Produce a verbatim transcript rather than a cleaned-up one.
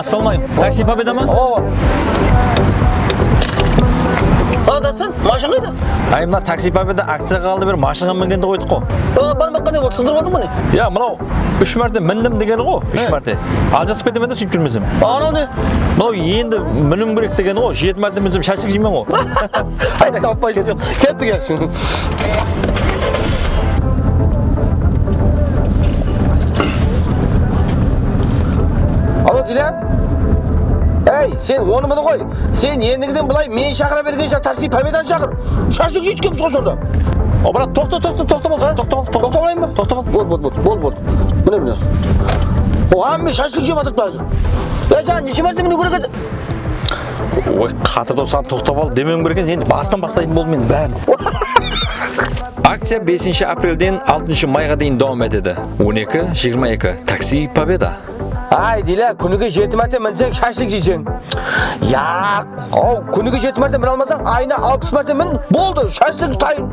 Assalawma aleykum. Taksi Pobeda ma? Awa. A, Dástan, mashın qayda? Ay, mına Taksi Pobeda akciyaǵa qaldı, bir mashınǵa mingende qoydıq ǵo. Oǵan barmaqqa ne boldı? Sındırıp aldıń ba ne? Ya, mınaw úsh márte mindim degeni ǵo, úsh márte. Aljasıp ketemen de, sóytip júrmesem. Anaw ne? Mınaw endi miniwim kerek degeni ǵo, jeti márte minsem shashlik jeymen ǵo. Hayda, tappay kettik. Kettik, yaqshı. Alo, Dila? Ey, sen onı mını qoy. Sen endigiden bılay meni shaqıra bergenshe Taksi Pobedanı shaqır. Shashlik jeytkenbiz ǵo sonda. O, brat, toqta, toqta, toqta bol, toqta bol, toqta. Toqta bolayın ba? Toqta bol. Bol, bol, bol, bol, bol. Mine, mine. O, hámme shashlik jep atırıptı házir. Ya, jaǵan neshe márte miniw kerek edi? Oy, qatırdaw, saǵan toqtap al demewim kerek edi. Endi bastan baslayın boldım endi bárin. Akciya besinshi aprelden altınshı mayǵa deyin dawam etedi. On eki jigirma eki. Taksi Pobeda. Ay, Dila, kúnige jeti márte minseń, shashlik jeyseń. Yaq, aw, kúnige jeti márte mine almasań, ayına alpıs márte min, boldı, shashlik tayın.